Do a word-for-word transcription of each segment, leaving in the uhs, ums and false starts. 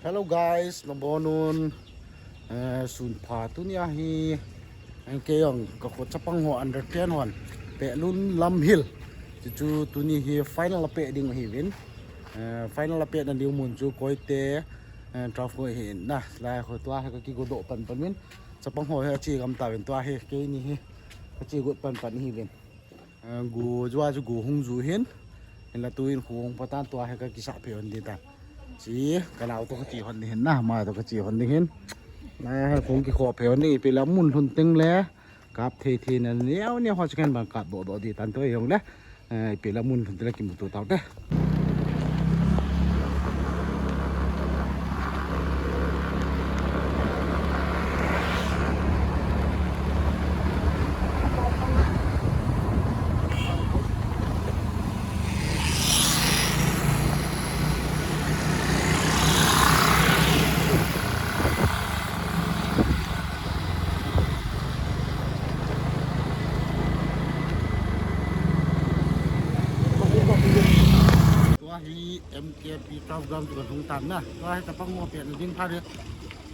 Hello guys, nabonun. Eh, sun pha tunia hi, eh, kei jong ka kho chapang ho under ten hon Pehlun Lamhil. Chuchu tuni hi final a peh ding ahiuvin. Eh, final a pehna ding mun chu Koite, eh, turf ho hi na. Lai kho tua hi ka kigodoh pan pan uvin. Chapang ho hi ache gam tauvin tua hi keini hi ka che got pan pan ahiuvin. Eh, go jua chu go hung ju hin. Hinla tuin kho hung patan tua hi ka kisah phei hon ding tan. Chi, ka nao toh ka che hon ding hin na, ama toh ka che hon ding hin. Na, kho kikho phei hon ding, ipi la mun lhun teng le. Kap thei thei na neo neo ho chu ken ban kap doh doh ding tan tua hi hung le. Eh, ipi la mun lhun teng le kimuto tau te. Tua hi M K P Turf Ground chu ka lhung tan na. Tua hi chapang ho pehna ding pha ding.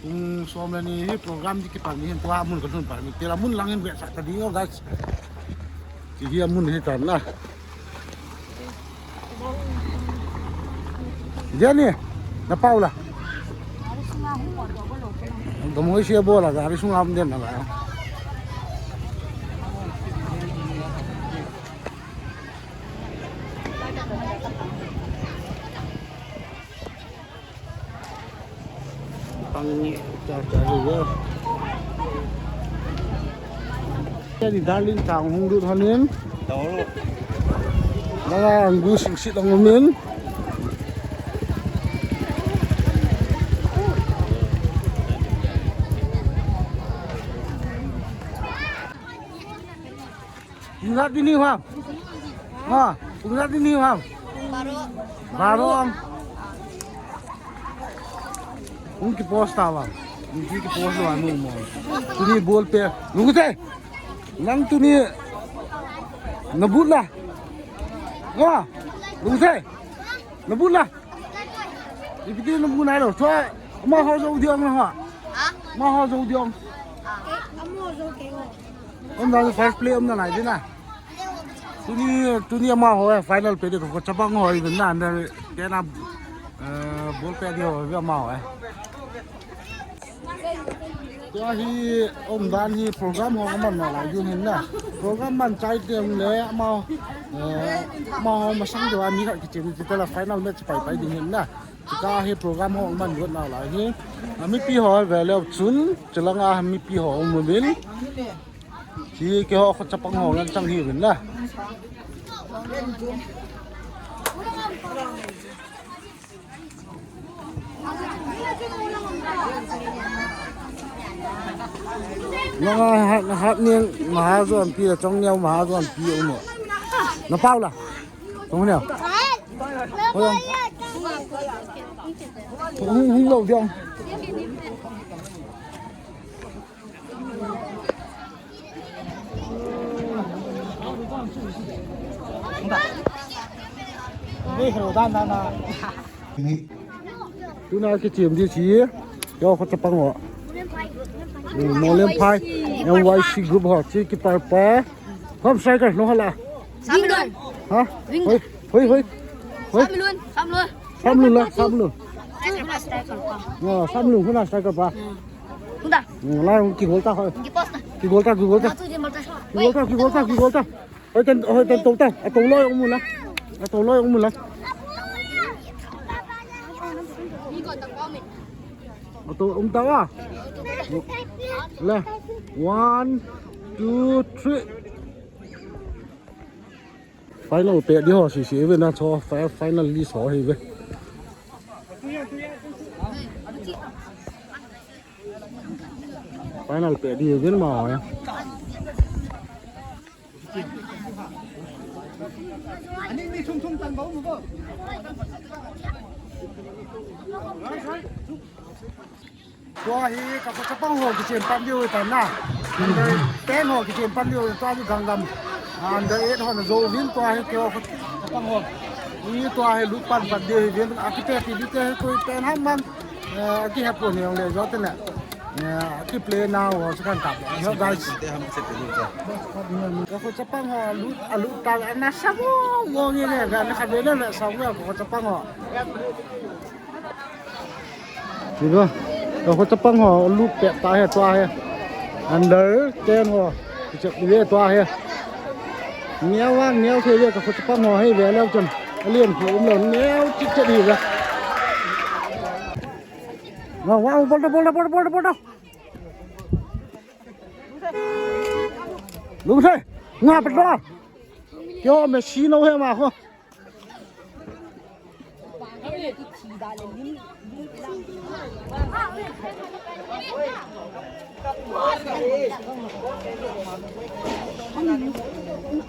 Pung som le ni hi program ding kipan ni hin tua mun ka lhun pan ni. Tela mun lang hin vetsah ta ding o guys. Chi hi amun hi tan na. Jenny, na Paula. Gari sunga hung mo to bolo. Gamo isi bola, gari sunga am den na la. Pang cha cha hu ya. Ni darling tang hung lut hanin. Dolo. Nanga anggu sing sit ang umin. Ingat ini ha. Ha, ingat ini ha. Baru. Baru ang. Hung kipost ta vang. Hung kipost ta vang mo. Tuni ball pe. Lungte. Nang tuni. Nabut la. Ha. Lungte. Nabut la. Ipi ti nabut nai lo. Chua. Amaho jou diu ang na ha. Ha? Amaho jou diu ang. Amaho jou diu. Umna first play umna nai ding na. Tuni, tuni amaho, eh, final pe ding ko chapang ho iben na, na, kei na, eh, ball pe ding ho, amaho, eh. Tua hi, umdan hi program ho aman nalai ding hin na. Program man chai teng le amaho, eh, amaho masang ding a mi khat kichem ti tela final match pai pai ding hin na. Tua hi program ho aman got nalai hi. A mipi ho ve leu chun, chulanga mipi ho um uvin. Chi keiho kho chapang ho ngan chang hi uvin na. Nanga hat, hat ning maha zuan pi la chong neo maha zuan pi um. Na Paula. Chong neo. Hoi. Hung, hung lo diong. Tuna kichem ding chi. Yo, kho chapang ho. Mm, Molenphai. M Y C group ho. Chi keeper pa. Hom striker no hala. Samlun. Ha? Hoi, hoi, hoi. Hoi. Samlun, Samlun. Samlun la, Samlun. Striker pa. Ya, Samlun huna striker pa. Hunda. Hmm, la, ki gol ta, hoi. Ki post ta. Ki gol ta, ki gol ta. Matu je malta. Ki gol ta, ki gol ta, ki gol ta. Hoi, ten, hoi, ten, tou ta. A tou loi, um la. A tou loi, um la. A tou, um ta wa. La. One, two, three. Final pe ding ho, si, si, even na cho, fi-, final list ho, hi ve. Final pe ding, even ma ho, ya. Tua hi ka kho chapang ho kichem pan diu tan na. Under ten ho kichem pan diu tua hi Gangnam. Under eight ho na jou vin tua hi keiho kho chapang ho. Hi tua hi lut pan pan diu hi vin a kipe ti bi te hi koi pen ham man. Eh, aki happy ni le jo tene. Eh, aki play now ho sakan kap. Yo guys. Ka kho chapang ho alut alut ta na sa mo mo ni ne ga na kha be na sa mo ka kho chapang ho. Ti ba. Ka kho chapang ho alut pe ta he tua he. Under ten ho. Ti chak ni ve tua he. Neo wa neo the ve ka kho chapang ho he ve leo chun. Alien khu um lo neo chik chak ni ve. Wow, wow, bol da, bol da, bol da, bol da, bol da. Lung thei, nga pat da. Kio me si no he ma ho.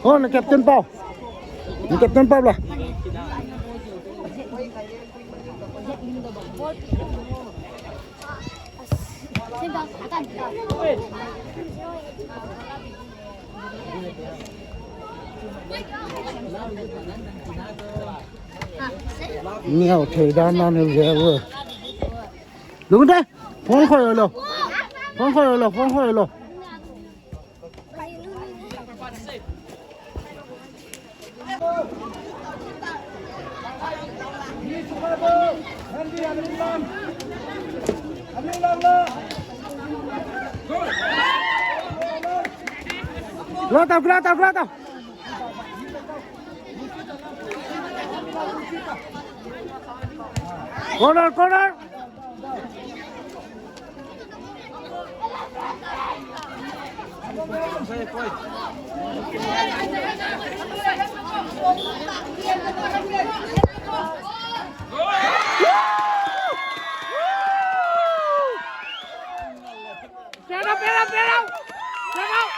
Ho na captain pau. Na captain pau la. Neo thei dan na ne ve. Lung de. Phone khoi lo. Phone khoi lo, phone khoi lo. Gula tau, gula tau, gula tau. Corner, corner. Stand up, stand up, stand up. Stand up.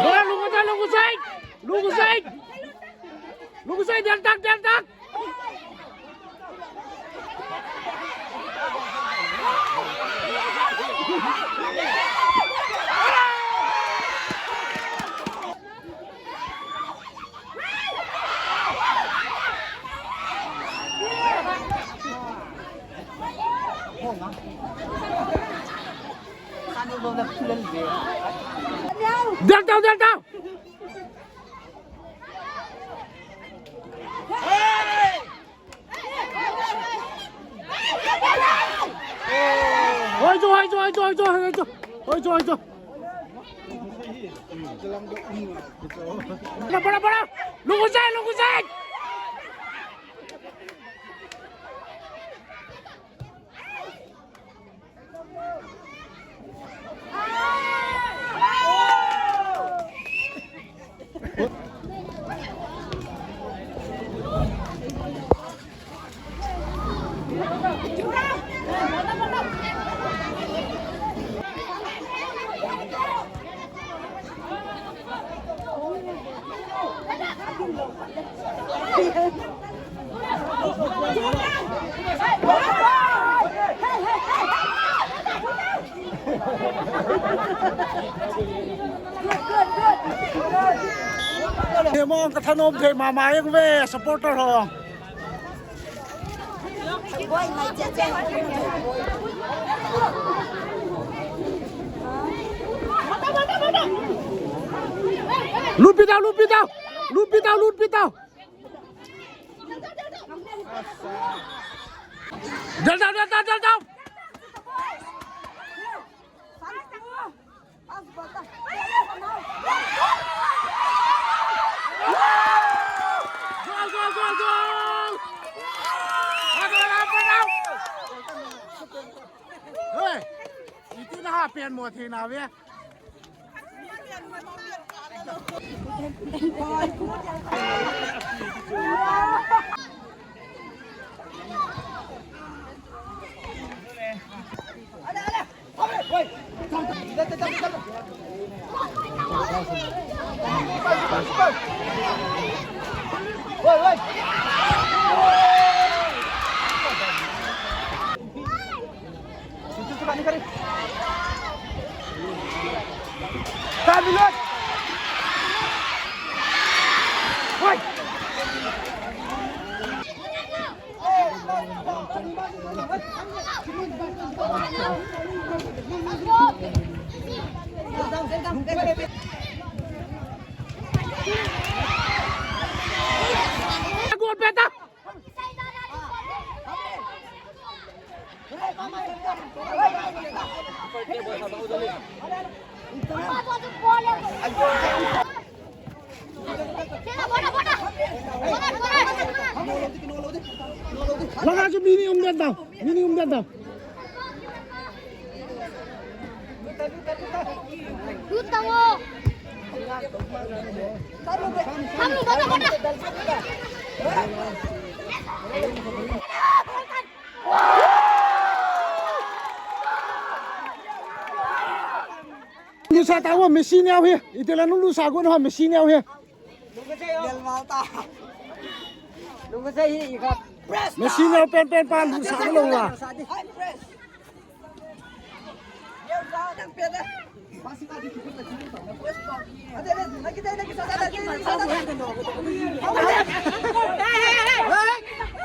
Bola, lungkot, lungkot side! Lungkot side! Lungkot side, deltak, deltak! Deltak, deltak! Hoijo, hoijo, hoijo, hoijo, hoijo. Hoijo, hoijo. Para, para, para. Lungkot side, lungkot side. Hemong ka thanom thei mama jeng ve supporter ho. Lutpi tau, lutpi tau. Lutpi tau, lutpi tau. Del tau, del tau, del tau. Pen mo thei na ve. Gol beta. Langa chu mi ni um den tau. Mi ni um den tau. Lusa tau, Messi neo hi. Itela nu lusa gon ho Messi neo hi. Messi neo pen pen pa lusa lo wa.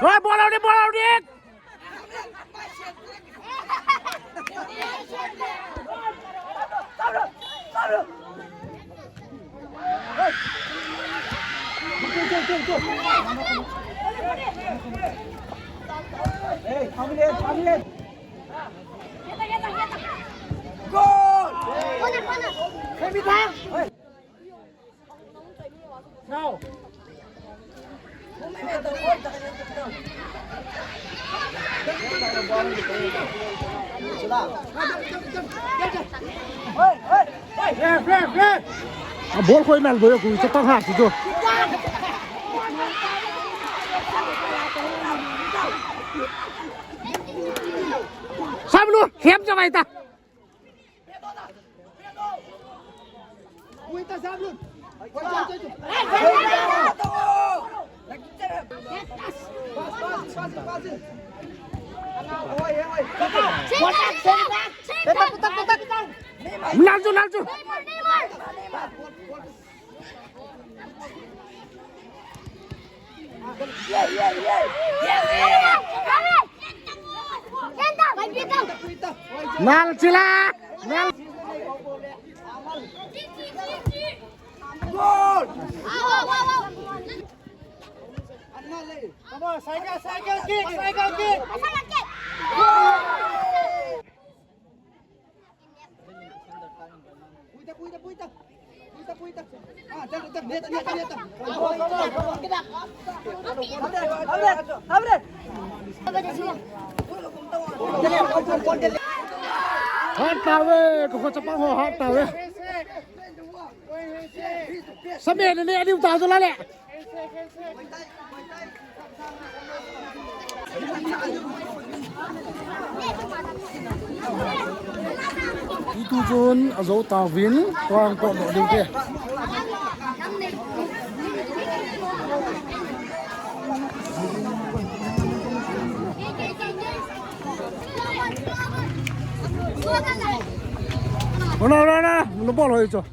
Hei, bola ulit, bola ulit. Hey, come in, come in. Goal! Hey, A bol khoi mel boi ku chapang ha si jo. Sablu, hem jawai ta. Laju, laju. Nal sila. Nal. Goal. Come on, cycle, cycle kick, cycle kick. Hat tave, ko ko chapang ho hat tave. Same ne ne, aliu ta jo la le. Itu chun ajo tauvin, tuang ko do ding te. Ona, ona, ona, lo bol hoi cho.